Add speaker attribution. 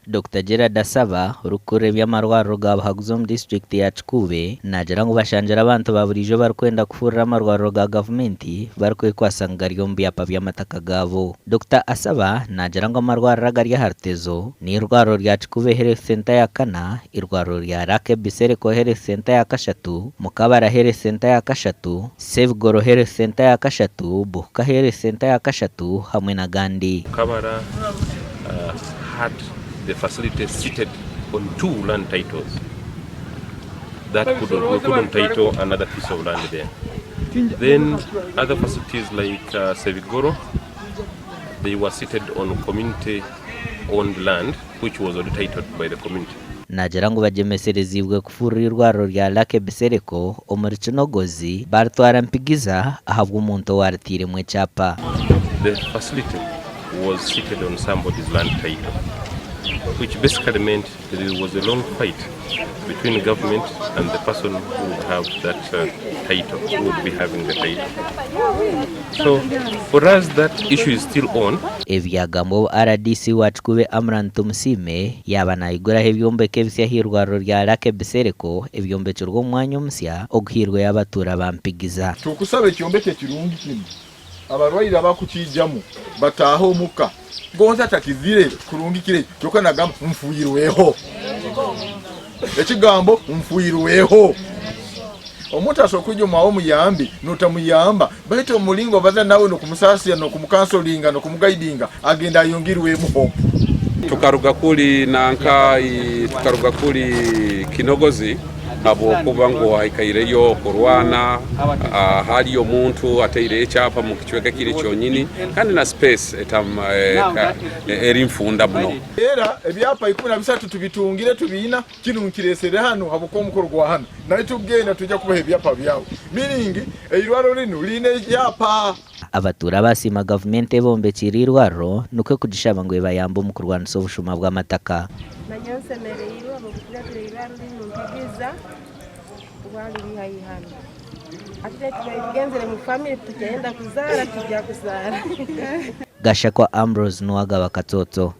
Speaker 1: Dokita Gerald Asaba, orikukurira eby'amarwariro ga Buhaguzi omu disiturikiti ya Kikuube, naagira ngu bashangire abantu ba buriijo barikwenda kuhurira amarwariro ga gavumenti barikwekwasa ngu gari omu byapa by'amataka gaabo. Dokita Asaba naagira ngu amarwariro agari aha Rutezo n'eirwariro rya Kikuube Health Centre ya kana, eirwariro rya Lucky Bisereko Health Centre ya kashatu, Mukabara Health Centre ya kashatu, Sebigoro Health Centre ya kashatu, Buhuka Health Centre ya kashatu hamwe n'agandi.
Speaker 2: Kabara had the facility seated on two land titles that couldn't, we couldn't title another piece of land there. Then other facilities like Sebigoro, they were seated on community owned land which was already titled by the community.
Speaker 1: Naagira ngu bagyemesereziibwe kufurura eirwariro rya Lucky Bisereko omuri Kinogozi baritwara Mpigiza ahabw'omuntu owariteiremu ekyapa.
Speaker 2: The facility was seated on somebody's land title which basically meant there was a long fight between government and the person who would have that title, who would be having the title. So for us that issue is still on.
Speaker 1: Ebi byagambwa obu rdc wa Kikuube Amran Tumusiime yaaba naiguraho ebyombeko ebisya ah'eirwariro rya Lucky Bisereko ebyombekirwe omu mwanya omusya oguhairweyo abatuura ba Mpigiza.
Speaker 3: Tukusaba ekyombeko ekirungi kinu abarwaire abakukiijamu bataahe omuka gonza takizire kurungi kire kyonka nagamba nfwirweho ekigambo nfwirweho omuntu asobora kwija omwawe omuyambi notamuyamba baitu omulingo obaza nawe nokumusaasira nokumukansolinga nokumugaidinga agenda ayongirwemu hope.
Speaker 4: Tukaruga kuli nanka tukaruga kuli Kinogozi habwokuba ngu haikaireyo okurwana, haliyo omuntu ataireyo ekyapa mu kicweka kiri kyonyini kandi na space eri nfunda muno.
Speaker 3: Era ebyapa 13 tubitungire tubiina, kinu nkiresere hanu habwokuba omukoro gwa hanu naitwe kugenda twija kubaha ebyapa byabo meaning eirwaro rinu riine ebyapa.
Speaker 1: Abatuura baasiima gavumenti ebombekiire eirwariro nikwo kugishaba ngu ebayambe omu kurwanisa obushuma bw'amataka.
Speaker 5: Nanyowe nsemereirwe ahabw'okutureetera eirwariro rinu Mpigiza kuba riri haihi hanu. Hati tubaire tugenzire mu famire tukyenda kuzaara tujya kuzaara.
Speaker 1: Gashakwa Ambrose Nuwagaba Katsotso.